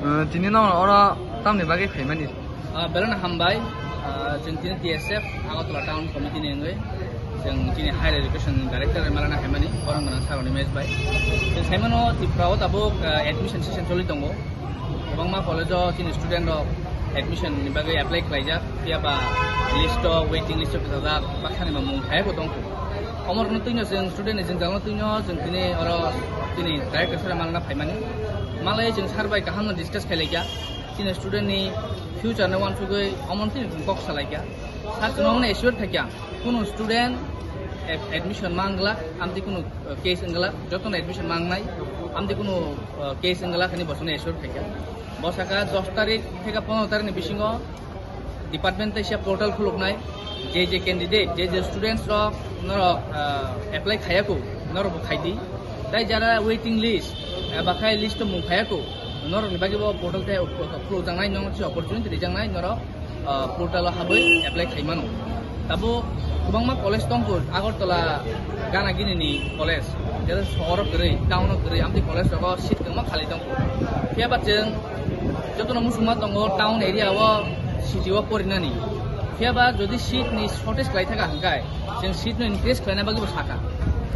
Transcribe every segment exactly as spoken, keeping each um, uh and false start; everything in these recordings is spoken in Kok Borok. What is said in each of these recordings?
Uh, tini no oro tamni bagwi phaimani? Ah, belai no hambai. Ah, chwng tini T S F Agartala Town Committee ni wngwi chwng chini Higher Education Director malana phaimani, borok gwnang sir rokni mech bai. Chwng saimano Tripura o tabuk, ah, admission session choli tongo. Kwbangma college o chini student rok admission ni bagwi apply khlaijak, phiya ba list o, waiting list o kwchajak, baksa ni mung phaibo tongkho. Omorokno twino chwng student ni jwngjal no twino chwng tini oro tini director sir malana phaimani. Malai chwng sir bai kaham no discuss khlai laikha. Chini student ni future no wansugwi omo tini kok salai kha. Sir chwng omo assure khaikha. Kunu student ad-, admission manglak, amtwi kunu, uh, case wnglak, jotono admission mangnai, amtwi kunu, uh, case wnglak hwnwi bosongni assure khaikha. Bo saka dos tarik theka pondro tarik ni bisingo department teisa portal khuluknai, je je candidate, je je students rok norok, ah, apply khayako, norok bo khaidi. Tai jara waiting list, eh, bakhai list o mung phayako, norok ni bagwi bo portal te khulukjaknai, norok se opportunity rijaknai, norok, ah, portal o habwi apply khaimano. Tabuk kwbangma college tongkho, Agartala gana gini ni college, jera sohor o kwrwi, town o kwrwi, amtwi college rogo seat kwbangma khali tongkho. Phiya ba chwng jotono muchungma tongo town area o, city o porinani. Phiya ba jodi seat ni shortage khlai thaka hwnkhe, chwng seat no increase khlaina bagwi bo saka.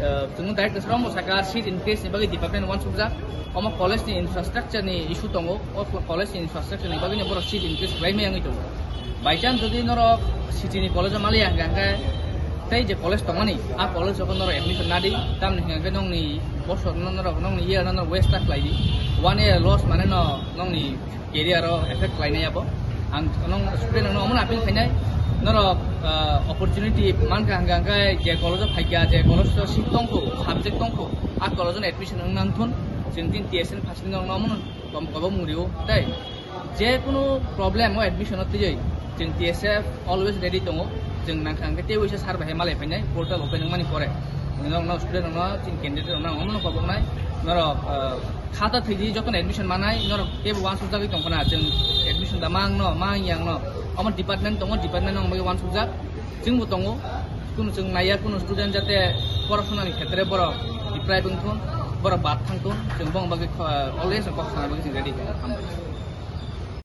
Eh, chwng direct srombo saka, seat increase ni bagwi department wansukjak. Omo college ni infrastructure ni issue tongo, o college ni infrastructure ni bagwi no borok seat increase khlai maya wngwi tongo. By chance jodi norok city ni college o maliya hwnkhe, hwnkhe tei je college tongmani, a college o norok admission nadi, tamni hwnkhe nongni bosor no norok, nongni year no norok waste ta khlai di. One year loss mane no nongni career o effect khlainai abo. Ang nong student no omono appeal khainai, norok, ah, opportunity mankha hwnkhe, hwnkhe je college o phaikha, je college o seat tongkho, subject tongkho, a college o admission wng nang thun, chwng tin T S N first ni nong omono kom kobo mung rio, tei je kunu problem o admission o twiwi chwng T S F always ready tongo. Chwng nangkha hwnkhe tei waisa sir bai malai phainai portal open wngmani pore. Nokno student rokno chini candidate rokno ang omono koboknai. Norok, ah, khata thwidi jotono admission manai, norok teibo wansukjagwi tongkhana, chwng admission da mangno, mangyangno. Omo department tongo, department no bagwi wansukjak. Chwngbo tongo, kunu chwng naiya, kunu student jate porasona ni khetre borok deprive wngthun, borok bad thangthun, chwng bong bagwi kho-, always kok sana bagwi chwng ready tongo. Hambai.